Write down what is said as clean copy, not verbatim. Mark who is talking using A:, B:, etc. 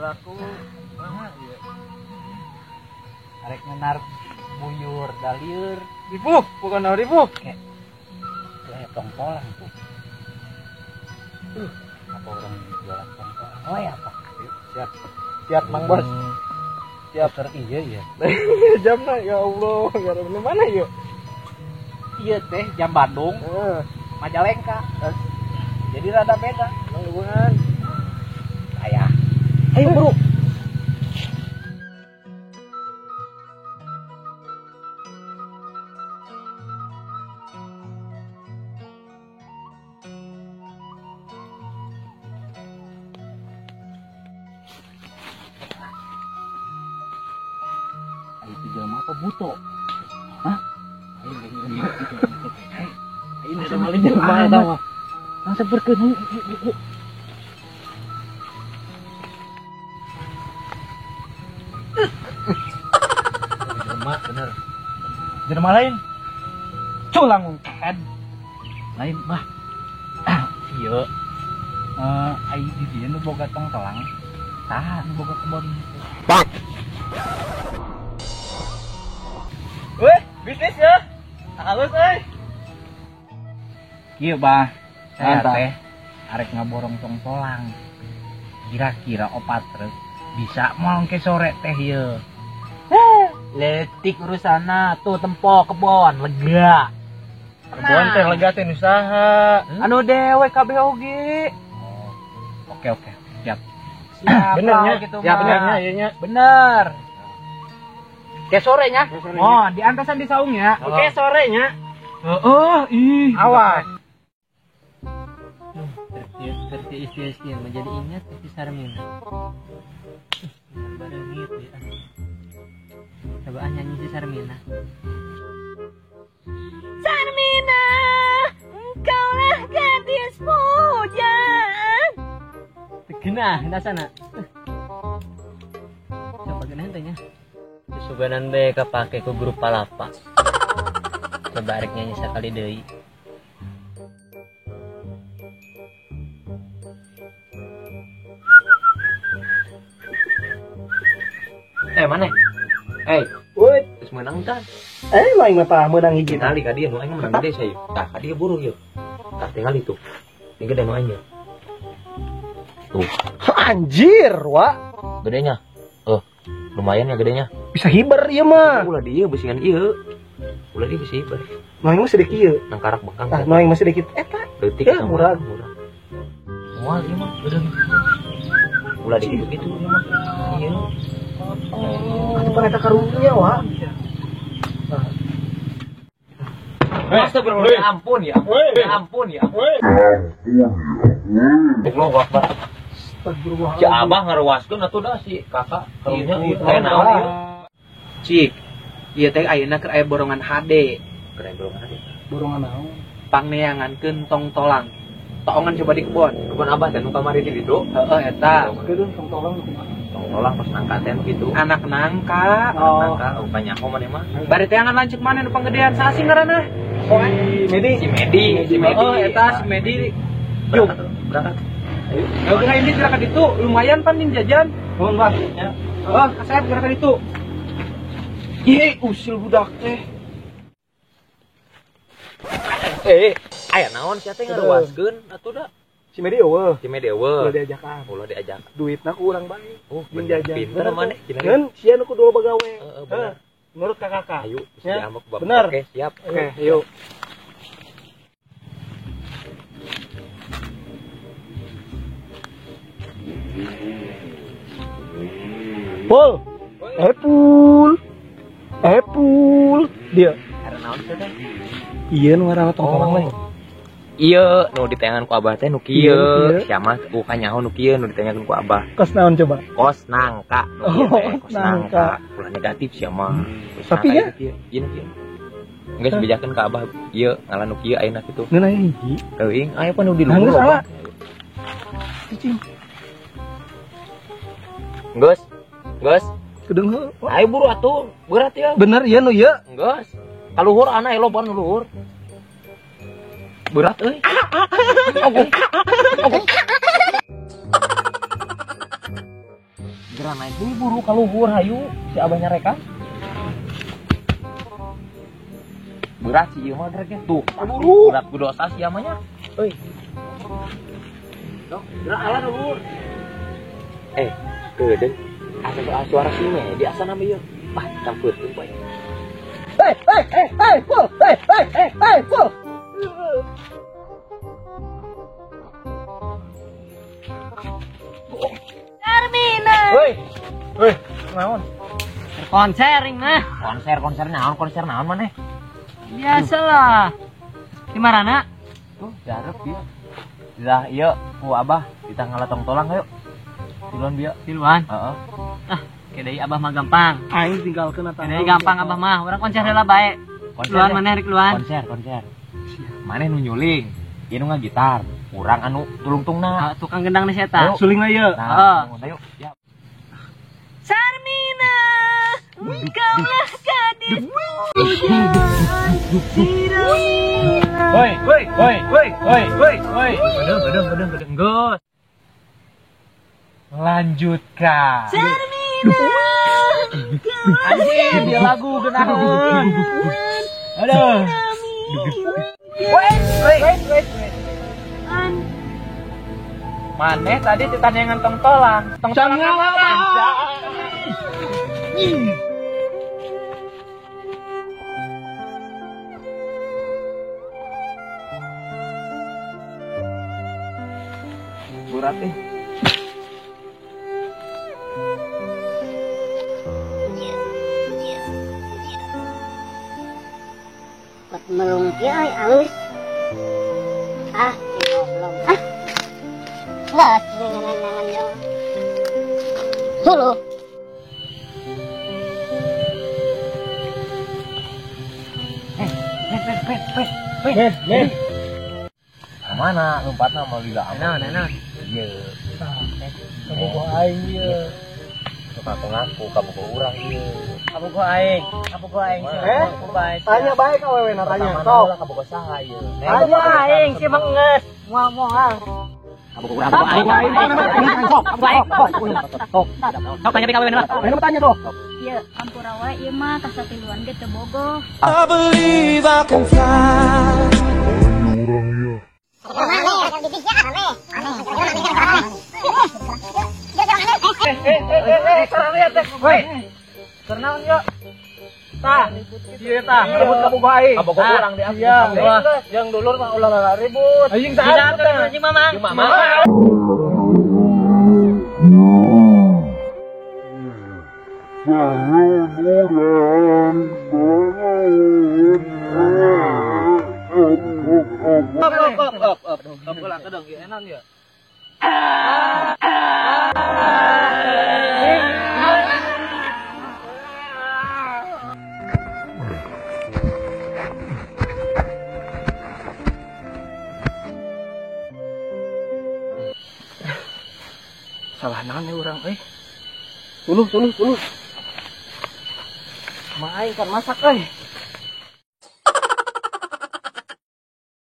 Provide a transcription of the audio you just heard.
A: Laku mana ieu?
B: Arek ngenar buyur dalieur.
A: Ribu, bukan ribu.
B: Kayak tongtolan tuh. Apa orang jualan tongtolan? Oh ya apa?
A: Siap. Siap Mang Bos. Siap.
B: Iya iya.
A: Jamna ya Allah, enggak ada mana yuk.
B: Iya teh jam Bandung. Majalengka. Jadi rada beda.
A: Nungguan.
B: Ayah. Ayo bro. Itu jelema apa buto? Hah? Ini sama jelema eta mah. Langsung berkeun. Jelema bener.
A: Jelema lain. Culang head.
B: Lain mah. Ieu. Ai di dieu nu boga tongtolang. Tah nu boga kebon.
A: Pak. Weh, bisnis ya. Halus euy.
B: Kieu bah, saya teh arek ngaborong tongtolang. Kira-kira 4 truk bisa moal ke sore teh ieu.
C: Letik urusana tuh tempo kebon lega.
A: Kebon teh lega teh usaha.
C: Anu dewek kabeh oge.
B: Oh. Oke oke, siap.
C: Siap.
A: Benernya
C: gitu
A: ya, benernya ieu nya.
C: Bener.
B: Ke sorenya.
C: Oh, di antasan di saungnya.
A: Oke, sorenya.
C: Heeh, ih.
A: Awas.
C: Terti istri menjadi ingat si Sarmina. Bareng gitu ya. Coba nyanyi si Sarmina.
D: Sarmina, engkaulah gadis pujaan.
C: Tegenah, sana. Coba genah teh nya. Suganan be kapake ku grup palapa. Coba arek nyanyi sakali deui.
E: Mana?
A: Woi,
E: geus meunang kan?
A: Lain mah tah meunang hiji.
E: Tingali ka dieu nu aing meunang gede saya. Tah ka dieu buru ieu. Tah tingali tuh. Ini gede nu aing. Tuh.
A: Anjir, wa.
E: Gedenya. Lumayan ya gedenya.
A: Bisa hiber ieu mah.
E: Ulah dieu beusingan ieu. Ulah dieu bisa hiber.
A: Nu aing mah sedikit ieu.
E: Nang karak bekang.
A: Tah nu aing mah sedikit eta.
E: Leutik
A: ya, murah.
E: Moal ieu mah gede. Ulah dieu gitu ieu mah. Ieu.
A: Atuh pan eta karunya wa.
E: Astagfirullah, ampun ya. Ampun ya. Allahu Akbar. Si abah ngaruaskeun atuh dah si kakak karunya ieu teh naon ieu.
C: Cik, ieu teh ayeuna keur aya borongan HD.
E: Keur aya borongan HD.
A: Borongan naon?
C: Pangneangankeun tongtolang. Toongan coba di kebon.
E: Kebon abah teh nu kamari di ditu.
C: Heeh eta.
A: Keun tongtolang nu kumaha?
E: Tongtolang pas nangka teh nu kitu.
C: Anak nangka.
E: Oh. Nangka rupanya nyaho maneh mah.
C: Bari teangan lanceuk maneh nu panggedean saha sih ngaranna?
A: Oh, si Medi.
E: Si Medi, si Medi.
C: Oh, eta si Medi.
E: Yuk, berangkat.
C: Ayo. Ya udah ini gerakan itu lumayan pan ning jajan.
A: Nuhun, Bang.
C: Ya. Oh, kasep gerakan itu.
A: Ih, usil budak teh.
E: Aya naon sia teh ngaruaskeun atuh da.
A: Si Medi eueuh.
E: Si Medi eueuh.
A: Ulah diajakan.
E: Ulah diajakan.
A: Duitna ku urang bae.
E: Oh,
A: jeung jajan.
E: Pinter maneh cenah.
A: Ngeun sia nu kudu loba gawe.
E: Heeh, bener.
A: Menurut kakak.
E: Ayo, diambek bapak.
A: Bener.
E: Oke, siap.
A: Oke, yuk. Pul. Pul. Pul. Dia.
E: Ada naon teh?
A: Iya nu ngaranna tongtolang lain.
E: Iya, nu ditayangan ku abah teh nu kieu. Sia mah bukan nyaho nu kieu nu ditanyakeun ku abah.
A: Kos naon coba?
E: Kos nangka nu kieu teh, kos nangka. Ulah negatif sia mah.
A: Tapi ya
E: ieu nu kieu. Geus bejakeun ka abah ieu ngalah nu kieu ayeuna kitu.
A: Ngeunah hiji.
E: Teuing aya pan nu di luhur.
A: Salah. Cicing.
E: Geus. Geus.
A: Kedeung heuh.
E: Ayo buru atuh, berat ya.
A: Bener ieu nu ieu.
E: Geus. Kaluhur ana loba nu luhur. Berat euy. Geura naik deui buru ka luhur hayu si abah nyarekan. Berat sih ieu mah geraknya. Tuh, buru. Berat ku dosa sia mah nya. Euy. Dok, gerak ala luhur. Kedeung. Asa suara si Medi asa nama ieu. Wah, campurkeun poe.
A: Hei, hei, hei, hei, full, hei, hei, hei, hei, full.
D: Sarmina.
A: Woi. Woi, naon?
C: Konser mah.
E: Konser naon, konser naon maneh?
C: Biasalah. Di marana?
E: Tuh, jarep ieu. Lah ieu ku abah kita ngalatong tolang ayo. Tiluan bieu.
C: Tiluan?
E: Heeh.
C: Ah, deui abah mah gampang.
A: Aing tinggalkeun eta.
C: Deui gampang abah mah, urang konser heula bae. Tiluan maneh rek tiluan.
E: Konser. Maneh nu nyuling, ieu nu ngagitar, urang anu tulungtungna.
C: Tukang gendang nih eta.
A: Sulingna ieu.
E: Heeh. Ayo. Ya.
D: Sarmina, engkaulah gadis pujaan.
E: Woi, woi, woi, woi, woi, woi, woi. Gedeng, geus. Lanjutkan.
D: Sarmina.
E: Anjir, dia lagu genaheun. Aduh. Wait, wait, wait, wait. Maneh tadi ditanyangan tong tolang. Tong tolang apa? Berat eh.
F: Buat melung kieu euy alus. Ah, belum. Ah. Geus ngan yo. Suluh.
E: Men. Mana lompatna mau lila aman.
C: Naon.
E: Ieu.
A: Kabogoh aing ieu.
E: Sok ngaku kabogoh urang ieu.
C: Kabogoh aing.
A: Tanya bae ka awewe na tanya. Sok
E: kabogoh saha ieu?
C: Kabogoh aing si mah geus moal-moal.
E: Kabogoh urang aing. Sok, sok.
C: Sok tanya ka awewe na.
A: Awewe tanya tuh.
G: Ieu ampura wae ieu mah kasatiluan ge teu bogoh.
H: I believe I can fly.
A: Woi. Tah, ieu tah, rebut kabogoh aing.
E: Kabogoh urang di aku.
A: Yang dulur mah ulah ribut. Anjing saha
C: anjing mamang.
E: Mamang.
A: Up. Salah naon urang euy. Suluh. Ma aing kan masak euy.